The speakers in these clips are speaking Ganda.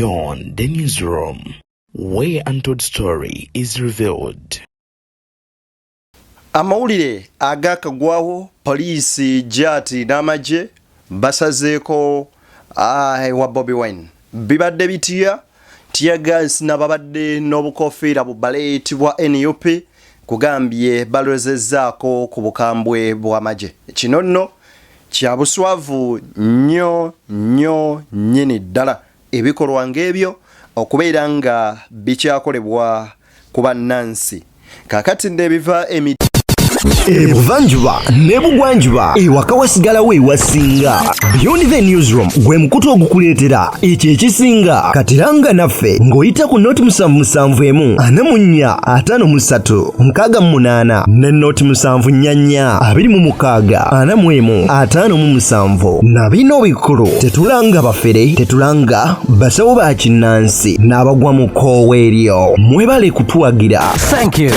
Beyond the Newsroom, where untold story is revealed. Amawulire agakagwawo, poliisi jati n'amagye basazeeko ewa Bobi Wine. Bibadde bitya? Teargas nababadde n'obukofiira bu beret bwa NUP kugambye balwezezzaako ku bukambwe bw'amagye. Kino nno kya buswavu nnyo nnyo nnyini ddala, ebikolwa ng'ebyo okubeera nga bikyakolebwa ku bannansi. Kaakati nno ebiva emi Ebuvanjuba n'ebugwanjuba, ewaka wasigalawo ewasinga. Beyond the Newsroom gwe mukutu ogukuleetera ekyo ekisinga. Katiranga naffe ng'oyita ku 077 44 53 68 ne 074 26 41 57. Na bino bikulu: tetulanga bafere, tetulanga basawo ba kinnansi n'abagwa mu kkoowa eryo. Mwebale kutuwagira. Thank you.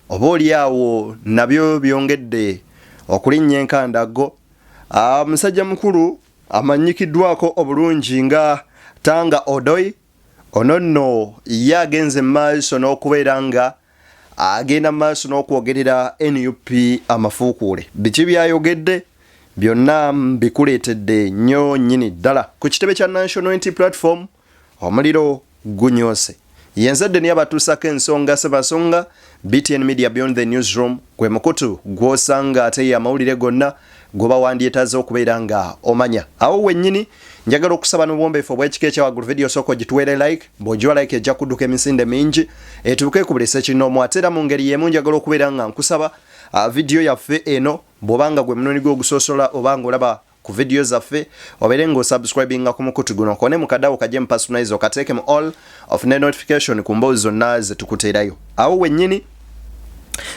Oba oli awo nabyo byongedde okulinnya enkandaggo. Musajja mukulu amanyikiddwako obulungi nga Tanga Odoi, ono nno ye agenze mu maaso n'okubeera nga agenda mu maaso n'okwogerera NUP amafuukuule. Biki byayogedde byonna mbikuleetedde nnyo nnyini ddala. Ku kitebe kya National Unity Platform omuliro gunyoose. Yenzadde niye abatuusako ensonga sebasonga. BTN Media, Beyond the Newsroom, gwe mukutu gw'osanga ate ye amawulire gonna goba wandyetaaze okubeera nga omanya. Awo wennyini njagala okusaba n'obuwombeefu obw'ekika ekyawaggulu, vidiyo sooka ogituweere like. Bw'ogiwa like ejja kudduka emisinde mingi etuuke ku buli ssekinnoomu. Ate era mu ngeri y'emu njagala okubeera nga nkusaba, vidiyo yaffe eno bw'oba nga gwe mulundi gwe ogusosola oba nga olaba ku vidiyo zaffe, obeere ng'osubscribinga ku mukutu guno, kone mu kadawo kajje mu personalize, okateeke mu all, ofune notification ku mboozi zonna ze tukuteerayo. Awo wennyini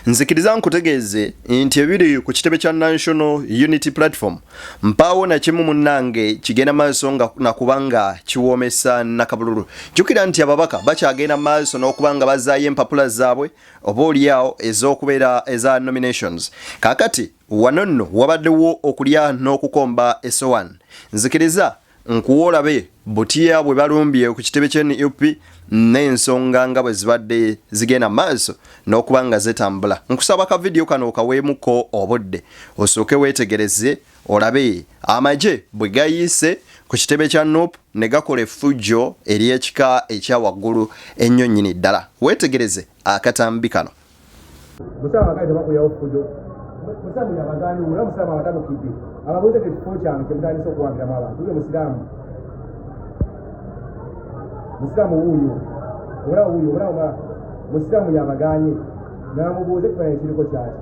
nzikiriza nkutegeeze nti ebiri ku kitebe kya National Unity Platform mpaawo nakimu munnange kigenda maaso nga nakuba nga kiwoomesa nakabululu. Jjukira nti ababaka bakyagenda maaso n'okuba nga bazaayo empapula zaabwe oba oliawo ez'okubeera eza nominations. Kaakati wano nno wabaddewo okulya n'okukomba esowani. Nzikiriza nkuwa olabe butya bwe balumbye ku kitebe kya NUP n'ensonga nga bwe zibadde zigenda maaso n'okuba nga zitambula. Nkusaba ka vidiyo kano okaweemuko obudde osooke weetegereze olabe amagye bwe gayiise ku kitebe kya NUP ne gakola effujjo ery'ekika ekya waggulu ennyo nnyini ddala. Weetegereze akatambi kano. Musaba abagayi tebakuyawo ffujo. Musiraamu yabagaanyi wula, musiraamu abatabukidde ababuuze ekifo kyange kyemutandise okuwambiramu abantu. Wuyo musiraamu, musiraamu wuuyo, omulaba wuuyo, omulaba, omulaba, musiraamu yabagaanye namubuuza ekifaananyi ekiriko kyaki.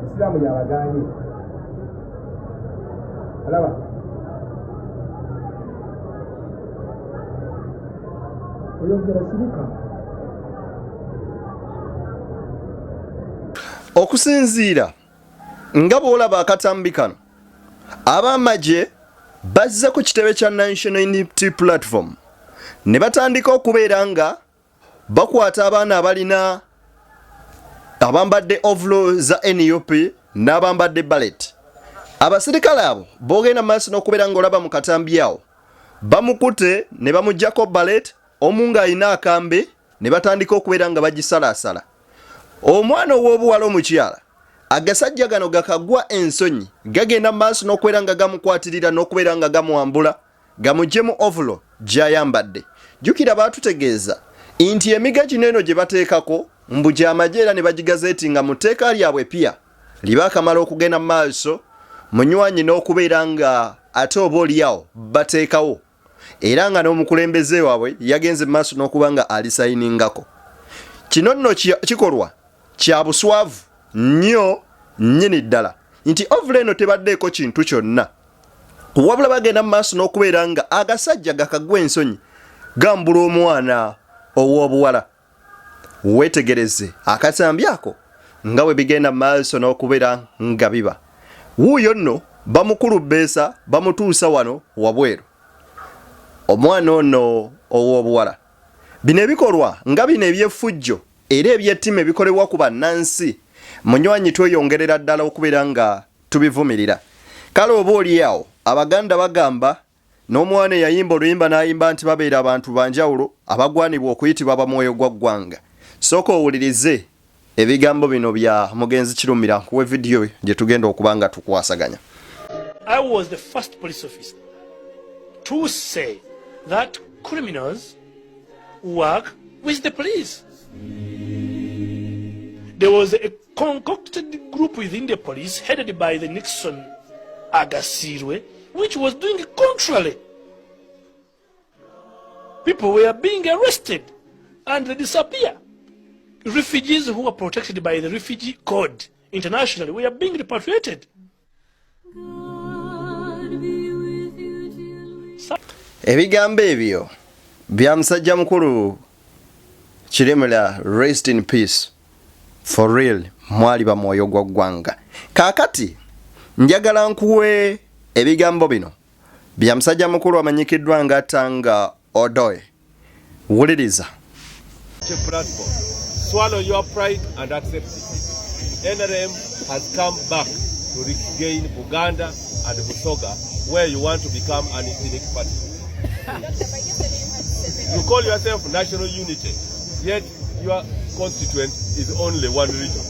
Musiraamu yabagaanye, alaba. Oyogera, sirika. Okusinziira nga bw'olaba akatambi kano, ab'amagye bazze ku kitebe kya National Unity Platform ne batandika okubeera nga bakwata abaana abalina abambadde overall za NUP n'abambadde beret. Abasirikale abo bogenda maaso n'okubeera ng'olaba mu katambi awo bamukute ne bamugyako beret, omu ng'alina akambe ne batandika okubeera nga bagisalaasala omwana ow'obuwala omukyala. Agasajja gano gakagwa ensonyi gagenda maaso n'okubeera nga gamukwatirira n'okubeera nga gamwambula gamuggyemu overall gy'ayambadde. Jjukira baatutegeeza nti emiga gino eno gye bateekako mbu gy'amagye era ne bagigazeetinga mu tteeka lyabwe pya liba akamala okugenda mu maaso munywanyi n'okubeera nga ate oba oliawo bateekawo, era nga n'omukulembeze waabwe yagenze mu maaso n'okuba nga alisayiningako. Kino nno kikolwa kya buswavu nnyo nnyini ddala nti overall eno tebaddeeko kintu kyonna, wabula bagenda mu maaso n'okubeera nga agasajja gakagwa ensonyi gambula omwana ow'obuwala. Weetegereze akatambi ako nga bwe bigenda mu maaso n'okubeera nga biba. Wuuyo nno bamukulubbeesa bamutuusa wano wabweru omwana ono ow'obuwala. Bino ebikolwa nga bino eby'effujjo era eby'ettima ebikolebwa ku bannansi, munywanyi, tweyongerera ddala okubeera nga tubivumirira. Kale oba oli awo Abaganda bagamba n'omwana eyayimba oluyimba n'ayimba nti babeera abantu banjawulo abagwanibwa okuyitibwa abamwoyo gwa ggwanga. Sooka owulirize ebigambo bino bya mugenzi Kirumira, nkuwe vidiyo gye tugenda okuba nga tukwasaganya. I was the first police officer to say that criminals work with the police. There was a concocted group within the police headed by the Nixon Agasirwe, which was doing contrary. People were being arrested and they disappear. Refugees who were protected by the refugee code internationally were being repatriated. Ebigambo ebyo bya musajja mukulu Kirumira, rest in peace, for real, mwali ba mwoyo gwa ggwanga. Kaakati njagala nkuwe ebigambo bino bya musajja mukulu amanyikiddwa nga Tanga Odoi. Wuliriza. Platform. Swallow your pride and accept it. NRM has come back to regain Buganda and Busoga, where you want to become an ethnic party. You call yourself national unity, yet your constituent is only one region,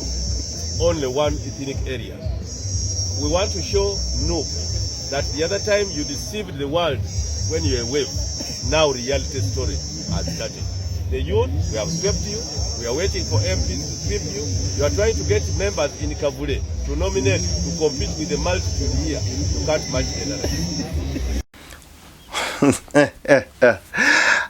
only one ethnic area. We want to show no that the other time you deceived the world when you were wave. Now reality story has started. The youth, we have swept you. We are waiting for MPs to sweep you. You are trying to get members in Kavule to nominate, to compete with the multitude here. You can't match NRM.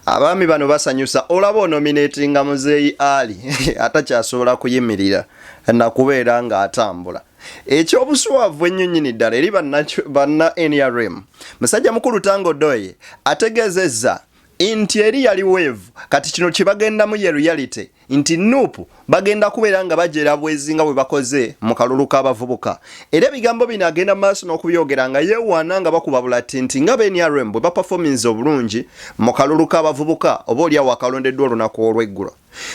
Abaami bano basanyusa. Olaba onominatinga muzeeyi ali atakyasobola kuyimirira nakubeera ng'atambula. Ekyobuswavu ennyo nnyini ddala eri banna NRM, musajja mukulu Tanga Odoi ategeezezza nti eri yali wave, kati kino kye bagendamu ye reality, nti NUP bagenda kubeera nga bajera bwezi nga bwe bakoze mu kalulu k'abavubuka. Era ebigambo bino agenda mu maaso n'okubyogera nga yeewaana nga bakuba bulati nti nga BNRM bwe baperforminze obulungi mu kalulu k'abavubuka oba oliawo akalondeddwa olunaku olw'eggulo.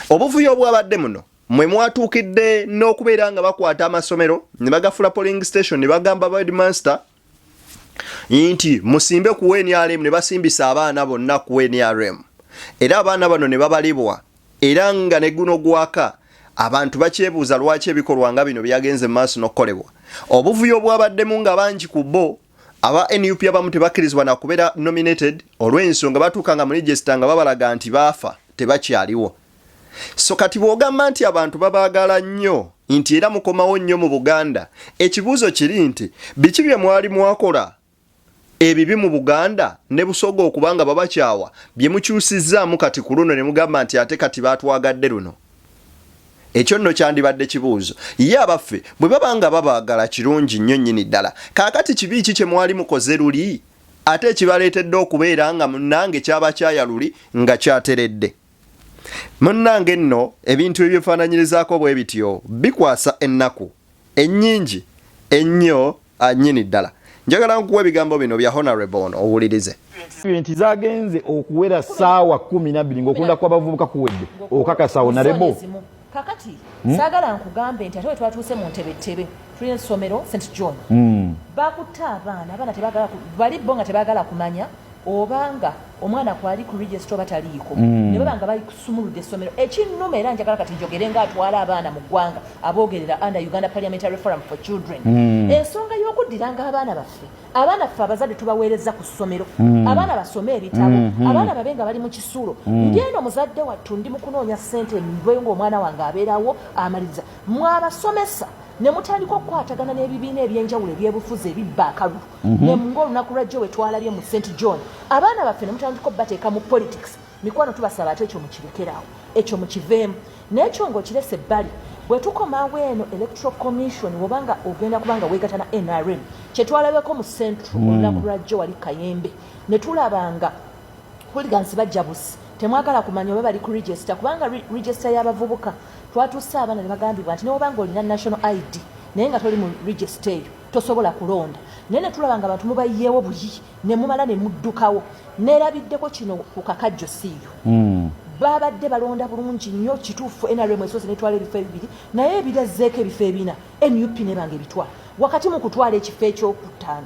Obuvuyo obwabadde muno mwe mwatuukidde n'okubeera nga bakwata amasomero ne bagafula polling station, ne bagamba ba headmaster nti musimbe ku NRM, ne basimbisa abaana bonna ku NRM, era abaana bano ne babalibwa. Era nga ne guno gwaka abantu bakyebuuza lwaki ebikolwa nga bino byagenze mu maaso n'okukolebwa. Obuvuyo obwabaddemu nga bangi ku bo aba NUP abamu tebakkirizibwa nakubeera nominated olw'ensonga batuuka nga mu register nga babalaga nti baafa, tebakyaliwo. So kati bw'ogamba nti abantu babaagala nnyo, nti era mukomawo nnyo mu Buganda, ekibuuzo kiri nti biki bye mwali mwakola ebibi mu Buganda ne Busoga okuba nga babakyawa, bye mukyusizzaamu kati ku luno ne mugamba nti ate kati baatwagadde luno? Ekyo nno kyandibadde kibuuzo. Ye abaffe, bwe baba nga babaagala, kirungi nnyo nnyini ddala, kaakati kibi ki kye mwali mukoze luli ate ekibaleetedde okubeera nga munnange kyabakyaya luli nga kyateredde? Munnange nno ebintu ebyefaananyirizaako bwe bityo bikwasa ennaku ennyingi ennyo nnyini ddala. Njagala nkuwa ebigambo bino bya honorable ono, owulirize. Nti zagenze okuwera ssaawa 12 ng'okulonda kw'abavubuka kuwedde, okakasa, honorable? Kakati saagala nkugambe nti ate we twatuuse mu Ntebettebe, tulina essomero St John, bakutte abaana. Abaana tebagala bali bo nga tebaagala kumanya obanga omwana kwali ku register oba taliiko, ne baba nga bali kusumuludde essomero. Ekinnuma, era njagala kati njogere ng'atwala abaana mu ggwanga aboogerera under Uganda Parliamentary Forum for Children, ensonga y'okuddiranga abaana baffe. Abaana ffe abazadde tubaweereza ku ssomero, abaana basome ebitabo, abaana babe nga bali mu kisulo. Ndi eno muzadde wattu, ndi mu kunoonya ssente nve ng'omwana wange abeerawo amaliriza. Mwabasomesa ne mutandika okukwatagana n'ebibiina ebyenjawulo ebyebufuzi ebibba akalulu, ne ng'olunaku lwajjo we twalabye mu St John, abaana baffe ne mutandika okubateeka mu politics. Mikwano, tubasaba ate ekyo mukirekeraawo, ekyo mukiveemu. N'ekyo ng'okirese ebbali, bwe tukomawo eno Electoral Commission, bwobanga ogenda kubanga weegata na NRM, kyetwalabeko mu Central olunaku lwajjo wali Kayembe, ne tulabanga hooligans bajja busi, temwagala kumanya oba bali ku register, kubanga register y'abavubuka twatuuse abaana ne bagambibwa nti newobanga olina national ID naye nga toli mu register eyo, tosobola kulonda. Naye ne tulaba nga abantu mubayiyeewo buyi ne mumala ne muddukawo. Neerabiddeko kino ku Kakajjo siiyo, babadde balonda bulungi nnyo. Kituufu, NRM esoose netwala ebifo ebibiri, naye ebirazzeeko ebifo ebina, NUP nebanga ebitwala. Wakati mu kutwala ekifo ekyokutaano,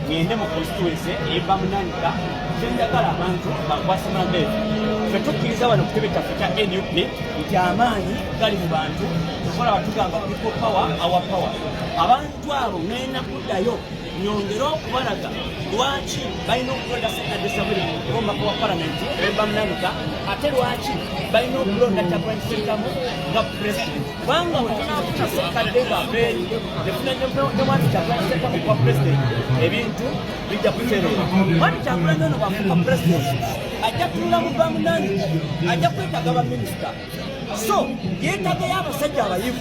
Ngende mu constituency eva Munanika, kyenjagala abantu bankwase mandate. Ffe tukkiriza wano ku kitebe kyaffe kya NUP nti amaanyi gali mu bantu. Tukola batugamba people power, our power. Abantu abo ngenda kuddayo nyongere okubalaga lwaki balina okulonda Ssekadde Shamiri ng'omubaka wa palamenti eva Munanika, ate lwaki balina okulonda Kyagulanyi Ssentamu nga pulezidenti, kubanga wetunaafuna Ssekadde ng'ava eri nefuna ne mwami Kyagulanyi Ssentamu kuba pulezidenti, ebintu bijja kutereera. Mwami Kyagulanyi ono bwafuuka pulezidenti ajja tunula mu bamunani, ajja kwetaaga baminisita, so yeetagayo abasajja abayivu,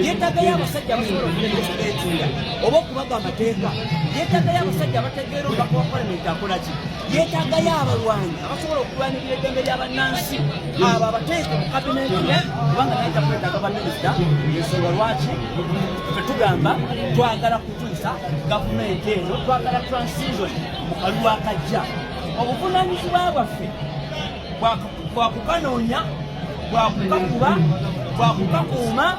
yeetagayo abasajja abasobola okulegislatinga oba okubaga amateeka, yeetagayo abasajja abategeera omubaka wa palamenti akola ki, yeetagayo abalwanyi abasobola okulwanirira eddembe ly'abannansi. Abo abateeke mu kabineti ye, kubanga naye ajja kwetaaga baminisita. Ensonga lwaki ffe tugamba twagala kutuusa gavumenti eno, twagala transition mu kalulu akajja. Obuvunaanyizibwa bwaffe bwakukanoonya, bwakukakuba, bwakukakuuma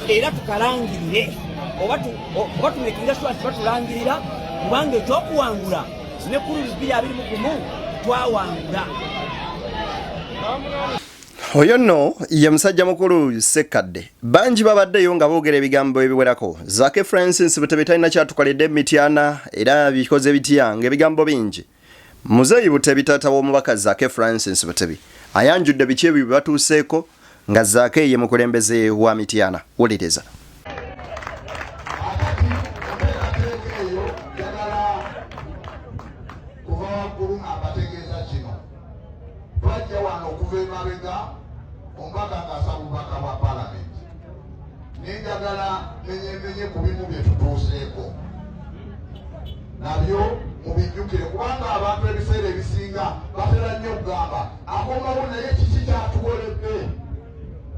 era tukalangirire oba tumekinga sure nti batulangirira, kubanga ekyokuwangula ne ku 2021 twawangula. Oyo nno ye musajja mukulu Ssekkadde. Bangi babaddeyo nga boogera ebigambo ebiwerako. Zaake Francis Butebi talina kyatukoledde Mityana era bikoze bitya, ng'ebigambo bingi. Muzeeyi Butebi, taata w'omubaka Zaake Francis Butebi, ayanjudde biki ebyo bye batuuseeko nga Zaake ye mukulembeze wa Mityana. Wuliriza. Akati enteekateeka eyo, njagala kuva waggulu nga mbategeeza kino. Twajja wano okuva emabega, omubaka ng'asaba obubaka bwa palamenti, naye njagala menyemenye ku bimu bye tutuuseeko nabyo mubijjukire, kubanga abantu ebiseera ebisinga batera nnyo okugamba akomawo, naye kiki kyatukoledde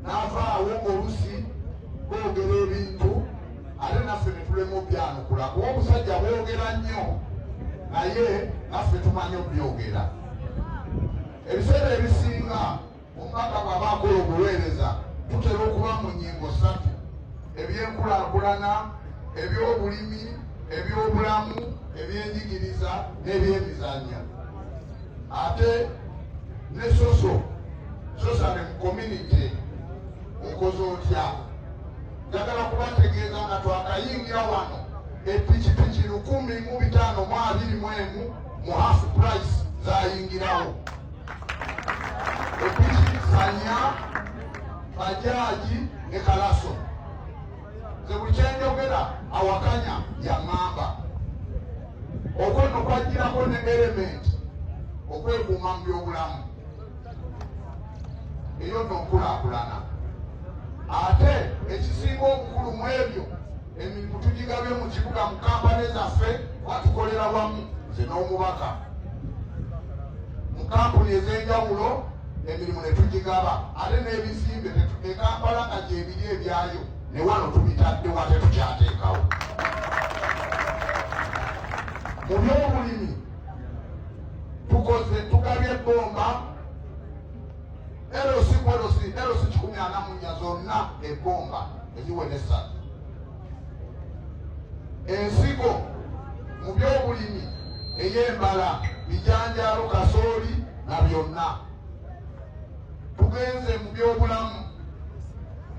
n'avaawo? Ng'olusi boogera ebintu ate naffe ne tulema obyanukula, kuba omusajja boogera nnyo, naye naffe tumanyi obyogera. Ebiseera ebisinga omubaka bw'aba akola obuweereza, tutera okuba mu nnyingo ssatu: ebyenkulaakulana, ebyobulimi, ebyobulamu, ebyenjigiriza n'ebyemizannyo, ate ne social ne mu community okoze otya. Njagala kubategeeza nga twakayingira wano, epikipiki 1521 mu half price zayingirawo, epiki, sanya, bajaji ne kalaso. Nze buli kyenjogera awakanya yaŋŋamba. Okwo nno kwajjirako ne element okwekuuma mu byobulamu, eyo nno nkulaakulana. Ate ekisinga obukulu mu ebyo, emirimu tugigabye mu kibuga mu kampani zaffe, batukolera wamu nze n'omubaka mu kampuni ez'enjawulo, emirimu ne tugigaba. Ate n'ebizimbe e Kampala nga gyebiri ebyayo, ne wano tubitaddewo, ate tukyateekawo. Mu byobulimi tukoze, tugabye ebbomba LC ku LC, LC 144 zonna ebbomba eziwera esatu, ensigo mu byobulimi ey'embala, bijanjaalo, kasooli na byonna. Tugenze mu byobulamu,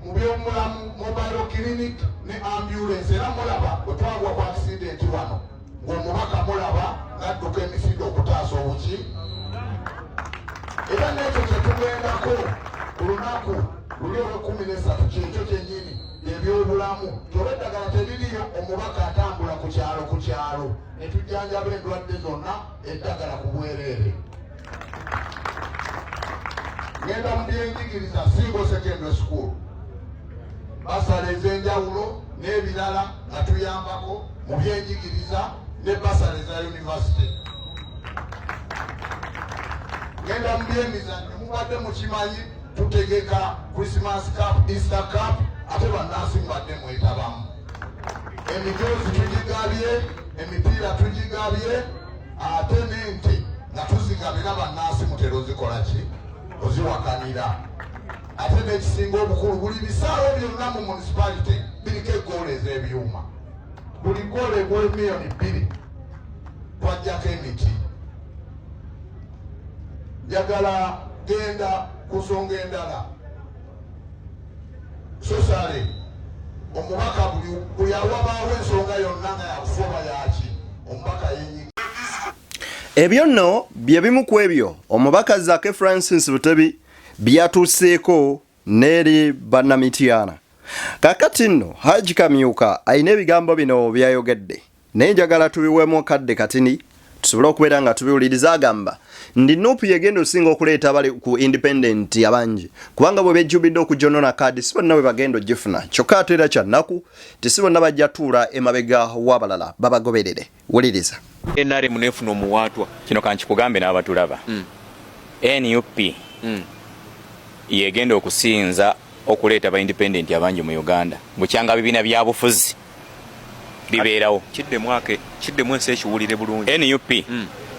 mu byomulamu mobile clinic ne ambulance, era mulaba bwe twagwa ku accident wano ng'omubaka mulaba ng'adduka emisinde okutaasa obuki. Era n'ekyo kyetugendako ku lunaku luli olwekumi nesatu, kyekyo kyennyini ebyobulamu. Kyoba eddagala teririyo, omubaka atambula ku kyalo ku kyalo ne tujjanjaba endwadde zonna, eddagala ku bwereere. Ngenda mu byenjigiriza, single secondary school, bursary ez'enjawulo n'ebirala nga tuyambako mu byenjigiriza ne bursary eza university. Ngenda mu byemizannyo, mubadde mukimanyi tutegeka Christmas Cup, Easter Cup, ate bannansi mubadde mwetabamu. Emijoozi tugigabye, emipiira tugigabye, ate n'ente nga tuzigabira bannansi. Mutera ozikola ki? Oziwakanira. Ate n'ekisinga obukulu, buli bisaawo byonna mu municipality biriko egoolo ez'ebyuma, buli goolo egula 2 million. Twajjako emiti. Njagala genda ku nsonga endala. Sosale omubaka buli awabaawo ensonga yonna nga yakufa oba yaki omubaka yenyiga. Ebyo nno bye bimu ku ebyo omubaka Zaake Francis Butebi byatuuseeko n'eri bannamityana. Kakati nno Haji Kamyuka alina ebigambo bino byayogedde naye njagala tubiweemu kadde katini tusobole okubeera nga tubiwuliriza. Agamba ndi Nup yegenda osinga okuleeta abali ku independent abangi kubanga bwe bejjubidde okujonona kaadi si bonna bwe bagenda ogifuna, kyokka ate era kyannaku nti si bonna bajja tuula emabega w'abalala babagoberere. Wuliriza. NRM nefuna omuwaatwa. Kino kankikugambe n'abatulaba. NUP yegenda okusinza okuleeta ba independent abangi mu Uganda bukyanga bibiina bya bufuzi bibeerawo. Kiddemu ake kiddemu ensi ekiwulire bulungi. NUP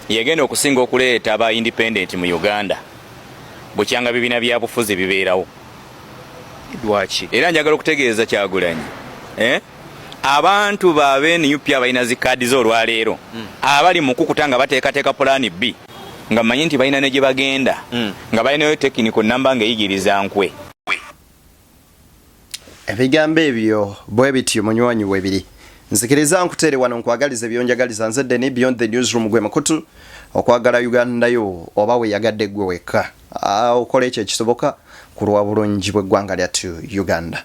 yegenda okusinga okuleeta ba independent mu Uganda bukyanga bibiina bya bufuzi bibeerawo. Lwaki? Era njagala okutegeeza Kyagulanyi abantu ba NUP abalina zi kaadi zo olwaleero abali mu kukuta nga bateekateeka pulaani B nga mmanyi nti balina ne gye bagenda nga balinayo tekiniko namba ng'eyigiriza nkwe. Ebigambo ebyo bwe bityo munywanyi webiri. Nzikiriza nkuteere wano nkwagalize byonjagaliza. Nze Deni Beyond the Newsroom, gwe mukutu okwagala Uganda yo oba weyagadde gwe wekka. Okola ekyo ekisoboka ku lwa bulungi bw'eggwanga lyattu Uganda.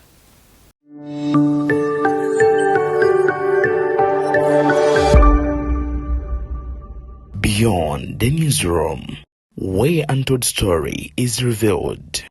Beyond the Newsroom, where untold story is revealed.